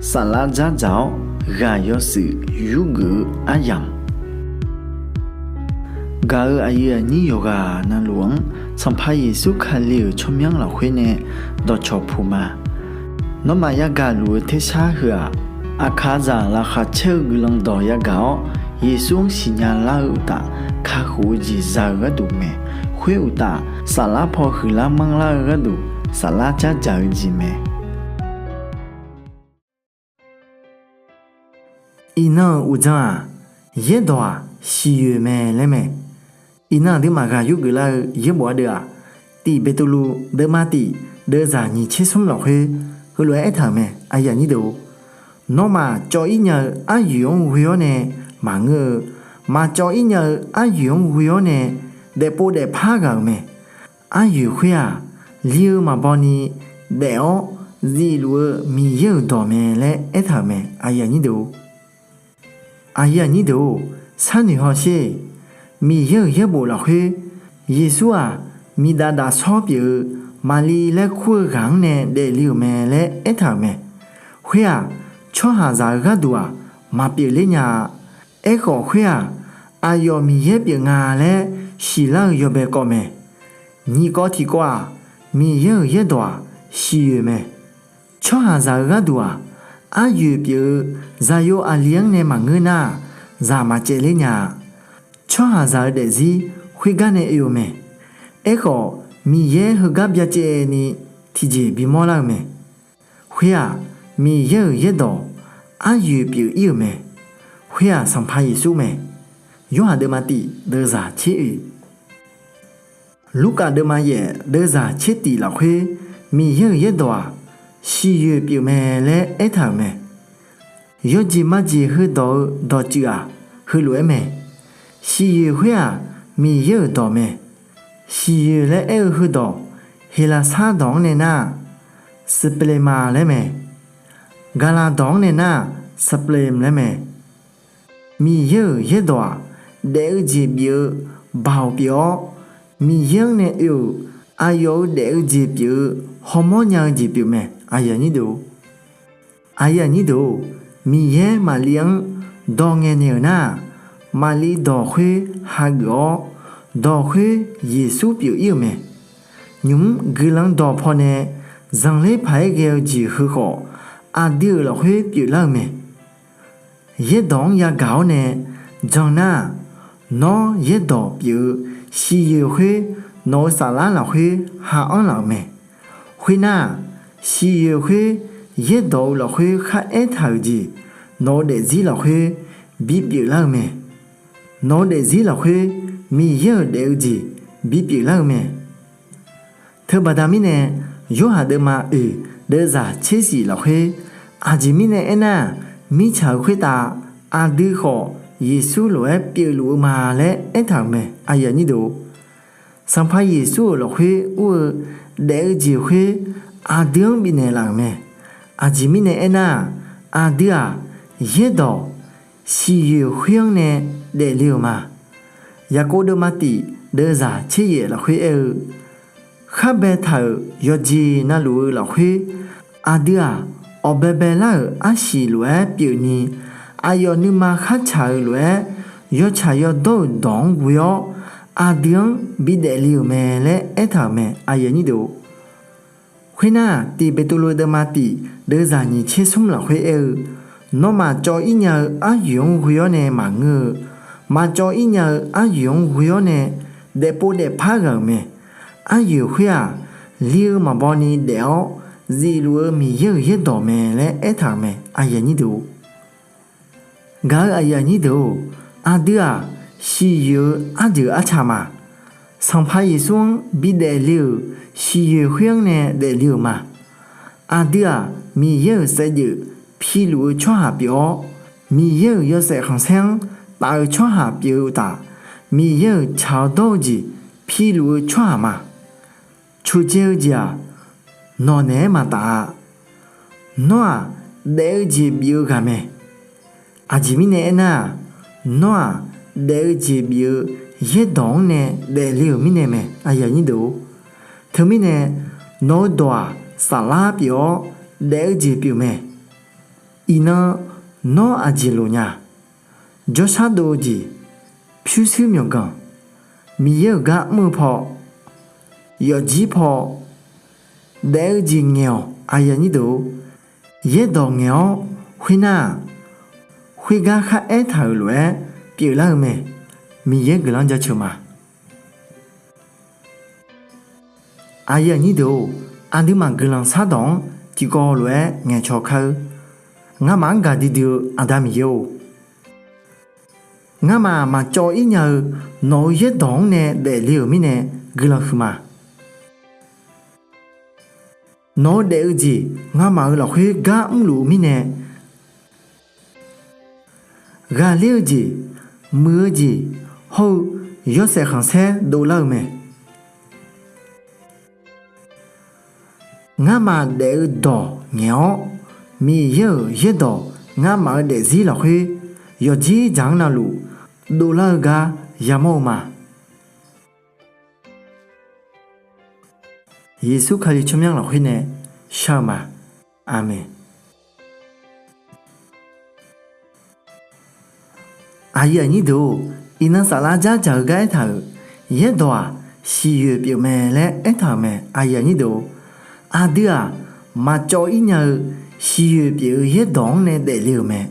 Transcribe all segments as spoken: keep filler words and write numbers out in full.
Saflar dzardzaq-awr ghaq yawshuif yurgeuf-eu aryamq, gaq-euq aqyuif aqnyir yawqghaq navluf-anr Sanqpaq Yeqsur Kali-euq tsawrmyanr lafkhoer nae dawqcawq puq ma. Nawmaf yagaq luf-eu tersar heu-aq, aqkaqzaq laqkhaq caer-eu guiqlanq dawq yagaq-awr, Yeqsur-anr siqnya lar-eu uqtaf, kakhof-eu jeq za-eu gharduq mae. Khoer uqtaf, saflar paw huiqlar manrlar-eu gharduq, saflar dzardzaq-eu jeq mae. Iqnan-euq uqdzan-aq, yaerdawq-aq siqyoeq mae laer mae. Iqnan aqduimaf ghaq yurgeuf lar-eu yaerbof ardeuv-aq, Tiq Beqtuvluv deuvma tiq deuvzaq nyiq tser smr lafkhoer heulof-aer aertaq-euq mae. Nawmaf cawv-ir nya-eu aryoeq-anr ghoe-awr nae maqngeur-eu, maqcawv-ir nya-eu aryoeq-anr ghoe-awr nae daefpov daefpar ghaq-euq mae. Aryoeq khoer-aq, li-eu maqbaw ni daef-awr zifluf-eu Miqyaer-euq dawq mae laer aertaq-euq mae. Aqyuif aqnyir deuq-or, sharnoeq hawsher. Miqyaer-euq yaerbof lafkhoer, Yeqsur-aq, miqdaf dafshawr pyeuf-eu Maqli laer kur-eu ghaq-anr nae daefle-euq mae laer aertaq-euq mae. Khoer-aq, tsawrhaqzaq-eu gharduq-aq, maqpyeufler nya-a. Aerkhawf khoer-aq, aqyawf Miqyaer pyeuf nga laer siqlar-eu yawbae kawv mae. Nyiq kawv tiqkawv-aq, Miqyaer-euq yaerdawq-aq siqyoeq mae. Tsawrhaqzaq-eu gharduq-aq, aryoeq pyeuf-eu zaqyo aqli-anr nae maqngeur nar-aq, zaq maqcaevler nya-a. Tsawrhaqzaq-eu daefzir khoergar nae oe-eu mae. Aerkhawf, Miqyaer heugar byacaevni tiqjeq bimawr lar-eu mae. Khoer-aq, Miqyaer-euq yaerdawq aryoeq pyeuf-ir-euq mae. Khoer-aq, Sanqpaq Yeqsur mae. Yorhaq deuvma tiq deuvzaq tser oeq, Lurkaf deuvma yaef deuvzaq tser tiq lafkhoer, Miqyaer-euq yaerdawq-aq, siqyoeq pyeuf mae laer aertaq-euq mae. Yawjeq majeq heudawq-eu dawqtsuif-aq, heulof-aer mae. Siqyoeq khoer-aq, Miqyaer-euq dawq mae. Siqyoeq laer aer-eu heudawq, Heqlaqsar dawq-anr nae nar-aq, spleuma laer mae. Gaqlaq dawq-anr nae nar-aq, splem laer mae. Miqyaer-euq yaerdawq-aq, daef-eu jeq bif-eu Baoq pyeuf-awr, Miqyaer-anr nae oe-euq aqyawf-euq daef-eu jeq pyeuf-eu hawmawr nya-eu jeq pyeuf mae. Miqyaer Maqli-anr dawq ngaeqnaeq-euq nar-aq, Maqli dawq khoer hageuf-awr, dawq khoer Yeqsur pyeuf-ir-euq mae. Nymq-mr guiqlanq dawq pawnae zanqler paq-aer ghae-eu jeq heukhawf, aqdui-euq lafkhoer pyeuflar-eu mae. Yaerdawq-anr yagaq-awr nae jan nar-aq, Nawr yaerdawq pyeuf-eu siqyoeq khoer nawq-eu saflar lafkhoer ha anr laf-euq mae. Khoernar-aq, siqyoeq khoer yaerdawq-eu lafkhoer kharaer taq-euq jeq nawq-eu daefzir lafkhoer bipyeuf lar-eu mae. Nawq-eu daefzir lafkhoer Miqyaer-euq daef-eu jeq bipyeuf lar-eu mae. Teubaqda mirnae, Yorhaq deuvma oeq deuvzaq tser shif lafkhoer, aqjeq mirnae aernar-aq, mirtsaq-eu khoertav aqdui khawf Yeqsur lof-aer pyeufluf-eu ma laer aertaq-euq mae. Sanqpaq Yeqsur-euq lafkhoer ur-eu daef-eu jeq khoer aqdui-anr bifnaeq laf-euq mae. Aqjeq mirnae aernar-aq, aqdui-aq, yaerdawq siqyoeq khoer-anr nae daefle-euq ma. Yaqkov deuvma tif deuvzaq tser yaef lafkhoer aer-eu, khar baetaq-euq yawqjeq navluf-eu lafkhoer, aqdui-aq, awqbae baelar-euq arsiq lof-aer pyeufni, aqyawf nuima khar tsaq-eu lof-aer yawtsaq yawdawr-euq dawq-anr ghoe-awr, aqdui-anr bidaef le-euq mae laer aertaq-euq mae. Khoernar-aq, tiq Beqtuvluv deuvma tif deuvzaq nyiq tser smr lafkhoer aer-eu, nawmaf cawv-ir nya-eu aryoeq-anr ghoe-awr nae maqngeur-eu, maqcawv-ir nya-eu aryoeq-anr ghoe-awr nae daefpov daefpar ghaq-euq mae. Aryoeq khoer-aq, li-eu maqbaw ni daef-awr zifluf-eu Miqyaer-euq yaerdawq mae laer aertaq-euq mae. Gaq-eu aqyuif aqnyir deuq-or, aqdui-aq, siqyoeq-eu arjeuq arca ma. Sanqpaq Yeqsur-anr bidaef le-euq siqyoeq khoer-anr nae daefle-euq ma. Aqdui-aq, Miqyaer-euq saevdzeuf piluf-eu tsawrhaq pyeuf-awr, Miqyaer-euq yawshaef khanqsaer-anr taf-eu tsawrhaq pyeuf-eu uqtaf, Miqyaer-euq tsaq-awr dawr-eu jeq piluf-eu tsawrhaq ma. Coqdzae-eu jeq-aq, nawq naeq-aer maqtaf-a. Nawr-aq, daef-eu jeq bif-eu ghaq mae. Aqjeq mirnae aernar-aq, nawr-aq, daef-eu jeq bif-eu yaerdawq-anr nae daefle-euq mirnae mae. Teumirnae, nawq-eu dawq-aq, saflar pyeuf-awr daef-eu jeq pyeuf mae. Iqnan, nawr aqjeq lof nya? Jawrshar dov-eu jeq, pyurshuir myawqganq, Miqyaer-euq gar mr-eu paw, yawfjir paw, daef-eu jeq ngaeq-awq. Yaerdawq ngaeq-awr khoernar-aq, khoergar kharaer taq-euq lof-aer pyeuflar-eu mae. Miqyaer guiqlanq jaceuq ma. Aqyuif aqnyir deuq-or, aqduimaf guiqlanq shardawq-anr tiqkawv lof-aer ngaeqcaw kar-eur. Ngamaf-anr gaqdui dui-eu Aqda Miqyaer-or, ngamaf-aq maqcawv-ir nya-eu nawq-eu yaerdawq-anr nae daefle-euq mirnae guiqlanq huiqma. Nawq-eu daef-eu jeq ngamaf-euq lafkhoer gar mrluf-eu mirnae, ghaqler-eu jeq, muiq-eu jeq hawr-eu yawshaef khanqsaer dovlar-eu mae. Ngamaf daef-eu dawq ngaeq-awr, Miqyaer-euq yaerdawq ngamaf-eu daefzir lafkhoer yawqjir dzaq-anr navluf dovlar-eu gar yamawr-eu ma. Yeqsur Kali tsawrmyanr lafkhoer nae shar-eu ma. Aqmeq. Aqyuif aqnyir deuq-or, iqnan saflar dzardzaq-eu gar aertaq-euq yaerdawq-aq, siqyoeq pyeufmae laer aertaq-euq mae. Aqdui-aq, maqcawv-ir nya-eu siqyoeq pyeuf-eu yaerdawq-anr nae daefle-euq mae.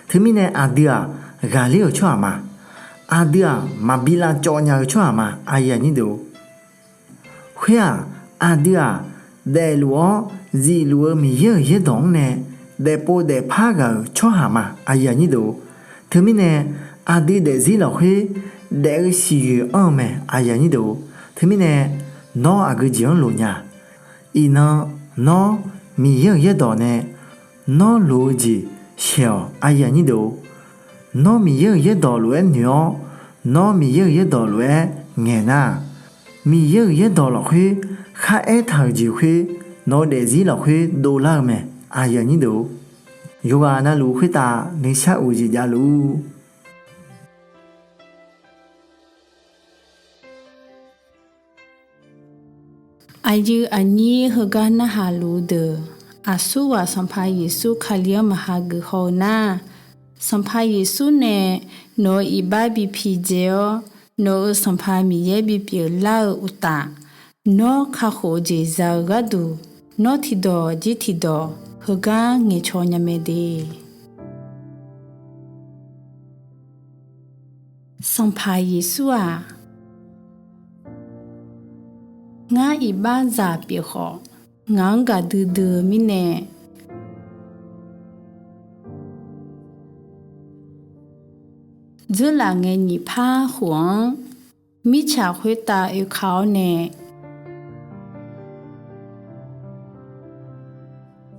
Teumirnae aqdui-aq, ghaqler-euq tsawrhaq ma. Aqdui-aq, maqbi lavcawv nya-eu tsawrhaq ma. Khoer-aq, aqdui-aq, daefluf-awr zifluf-eu Miqyaer-euq yaerdawq-anr nae daefpov daefpar ghaq-euq tsawrhaq ma. Teumirnae aqdui daefzir lafkhoer daef-eu siqyoeq anr-eu mae. Teumirnae nawr aqgeu jeq-anr loq nya? Iqnan, nawr Miqyaer-euq yaerdawq nae nawr loq-eu jeq shaeq-awq. Nawr Miqyaer-euq yaerdawq lof-aer noeq-awr, nawr Miqyaer-euq yaerdawq lof-aer ngaeqnar-aq, Miqyaer-euq yaerdawq lafkhoer kharaer taq-euq jeq khoer nawq-eu daefzir lafkhoer dovlar-eu mae. Yawqghaq navluf khoertav nuishar uqjeq javluf-ur. Aqyuif aqnyir heugar narhaq luf-eu deuq, aqsurghaq Sanqpaq Yeqsur Kali-anr maqha geuf haw-eu nar, Sanqpaq Yeqsur nae nawq-euq iqbax bi pidzae-awr, nawq-euq Sanqpaq Miqyaer bipyeuf lar-eu uqtaf, nawr kakhof-eu jeq za-eu gharduq, nawr tiqdawq jir tiqdawq heugar ngaeqcaw nya mae de. Sanqpaq Yeqsur-aq, ngar iqbaxzaq pyeuf khawf, ngaq-anr gaqdui dui-eu mirnae, dzeurlaf ngae nyiq par khof-anr mirtsaq khoertav oeka-awr nae,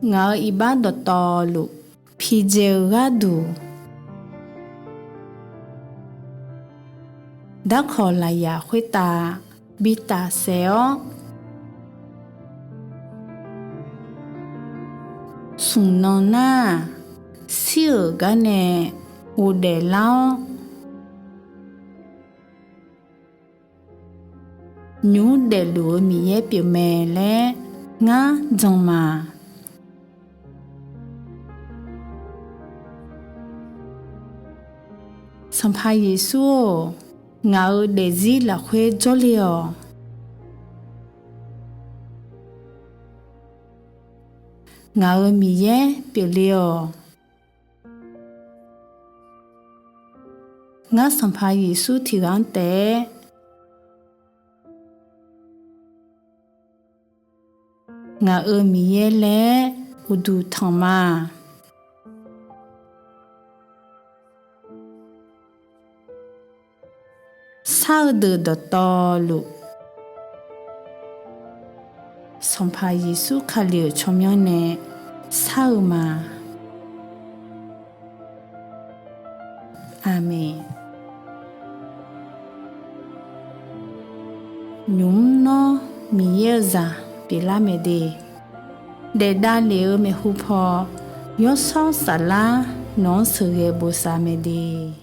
ngaq-euq iqbax dawqtawvluf pidzae-eu gharduq, darkawq lafyaq khoertav bi tafsaef-awr, smq nan nar-aq, shir-euq gar nae ghofdaef lar-awr, nymq mr daefluf-eu Miqyaer pyeufmae laer ngar jan ma. Sanqpaq Yeqsur-or, ngaq-euq daefzir lafkhoer jawrle-awq. Ngaq-euq Miqyaer pyeufle-awq. Ngar Sanqpaq Yeqsur tiqghaq-anr taef-aer ngaq-euq Miqyaer laer uqduq tanq ma. Shar-eu deuq dawqtawvluf, Sanqpaq Yeqsur Kali-euq tsawrmyanr nae shar-eu ma. Aqmeq. Nymq mr nawr Miqyaer-eu zaq pyeuflar mae de, daef davlef-eu maeqhu paw, Yawshawr Saflar nawq-anr sheuqghae bosav mae de.